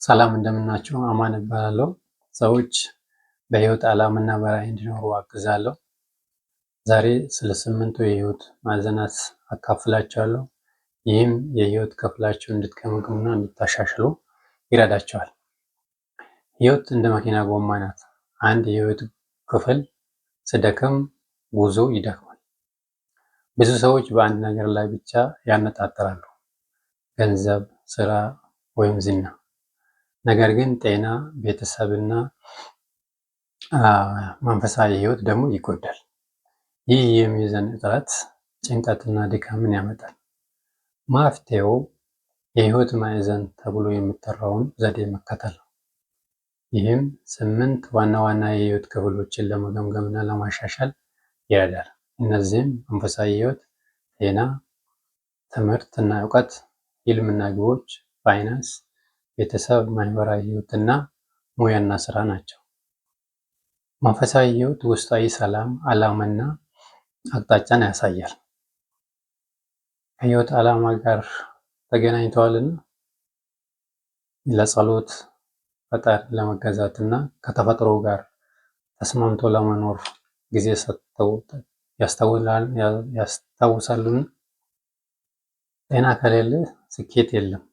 ሰላም እንደምናችሁ፣ አማን እባላለሁ። ሰዎች በህይወት ዓላማና በራዕይ እንዲኖሩ አግዛለሁ። ዛሬ ስለ ስምንቱ የህይወት ማዕዘናት አካፍላችኋለሁ። ይህም የህይወት ክፍላችሁን እንድትገመግሙና እንድታሻሽሉ ይረዳችኋል። ህይወት እንደ መኪና ጎማ ናት። አንድ የህይወት ክፍል ሲደክም ጉዞ ይደክማል። ብዙ ሰዎች በአንድ ነገር ላይ ብቻ ያነጣጥራሉ፤ ገንዘብ፣ ስራ ወይም ዝና። ነገር ግን ጤና፣ ቤተሰብና መንፈሳዊ ህይወት ደግሞ ይጎዳል። ይህ የሚዛን እጥረት ጭንቀትና ድካምን ያመጣል። መፍትሄው የህይወት ማዕዘን ተብሎ የሚጠራውን ዘዴ መከተል ነው። ይህም ስምንት ዋና ዋና የህይወት ክፍሎችን ለመገምገምና ለማሻሻል ይረዳል። እነዚህም መንፈሳዊ ህይወት፣ ጤና፣ ትምህርት እና እውቀት፣ ህልምና ግቦች፣ ፋይናንስ፣ ቤተሰብ፣ ማህበራዊ ህይወት እና ሙያና ስራ ናቸው። መንፈሳዊ ህይወት ውስጣዊ ሰላም፣ ዓላማና አቅጣጫን ያሳያል። ከህይወት ዓላማ ጋር ተገናኝተዋልና ለጸሎት፣ ፈጣሪ ለመገዛት እና ከተፈጥሮ ጋር ተስማምቶ ለመኖር ጊዜ ሰጥተው ያስታውሳሉን? ጤና ከሌለ ስኬት የለም።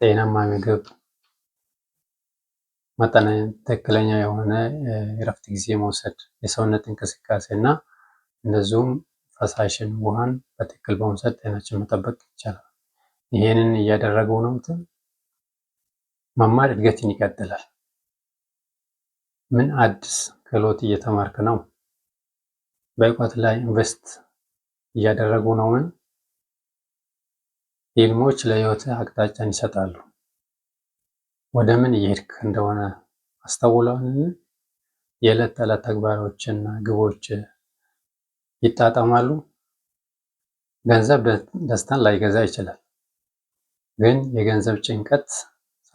ጤናማ ምግብ፣ መጠነ ትክክለኛ የሆነ የእረፍት ጊዜ መውሰድ፣ የሰውነት እንቅስቃሴ እና እንደዚሁም ፈሳሽን ውሃን በትክክል በመውሰድ ጤናችን መጠበቅ ይቻላል። ይሄንን እያደረገው ነው። መማር እድገትን ይቀጥላል። ምን አዲስ ክህሎት እየተማርክ ነው? በእውቀት ላይ invest እያደረጉ ነውን? ህልሞች ለህይወትህ አቅጣጫን ይሰጣሉ። ወደ ምን እየሄድክ እንደሆነ አስተውለዋልን? የዕለት ተዕለት ተግባሮችና ግቦች ይጣጣማሉ? ገንዘብ ደስታን ላይገዛ ይችላል፣ ግን የገንዘብ ጭንቀት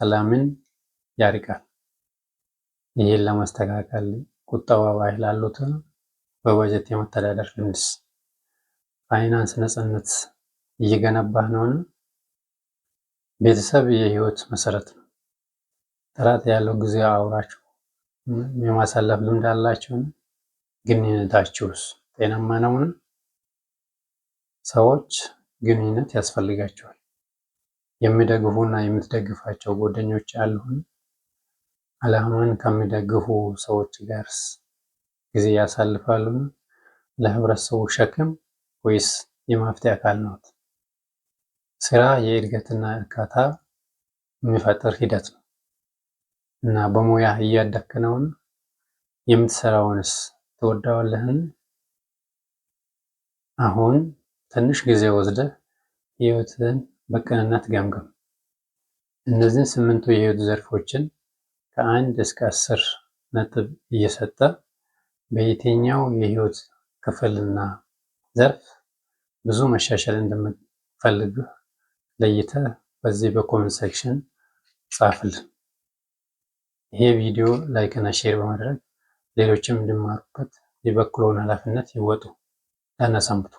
ሰላምን ያርቃል። ይህን ለማስተካከል ቁጠባ ባህል አሉት? በበጀት የመተዳደር ልምድስ? ፋይናንስ ነፃነት እየገነባህ ነውን? ቤተሰብ የህይወት መሰረት ነው። ጥራት ያለው ጊዜ አብራችሁ የማሳለፍ ልምድ አላችሁን? ግንኙነታችሁስ ጤናማ ነውን? ሰዎች ግንኙነት ያስፈልጋቸዋል። የሚደግፉና የምትደግፋቸው ጓደኞች አሉን? ዓላማን ከሚደግፉ ሰዎች ጋርስ ጊዜ ያሳልፋሉን? ለህብረተሰቡ ሸክም ወይስ የመፍትሄ አካል ነዎት? ስራ የእድገትና እርካታ የሚፈጥር ሂደት ነው እና በሙያ እያደግክ ነውን? የምትሰራውንስ ትወደዋለህን? አሁን ትንሽ ጊዜ ወስደህ ህይወትህን በቅንነት ገምግም። እነዚህን ስምንቱ የህይወት ዘርፎችን ከ1 እስከ 10 ነጥብ እየሰጠ በየትኛው የህይወት ክፍልና ዘርፍ ብዙ መሻሻል እንደምትፈልግ ለይተህ በዚህ በ comment section ጻፍልን። ይሄ ቪዲዮ like እና share በማድረግ ሌሎችም እንዲማሩበት የበኩልዎን ኃላፊነት ይወጡ። ደህና ሰንብቱ።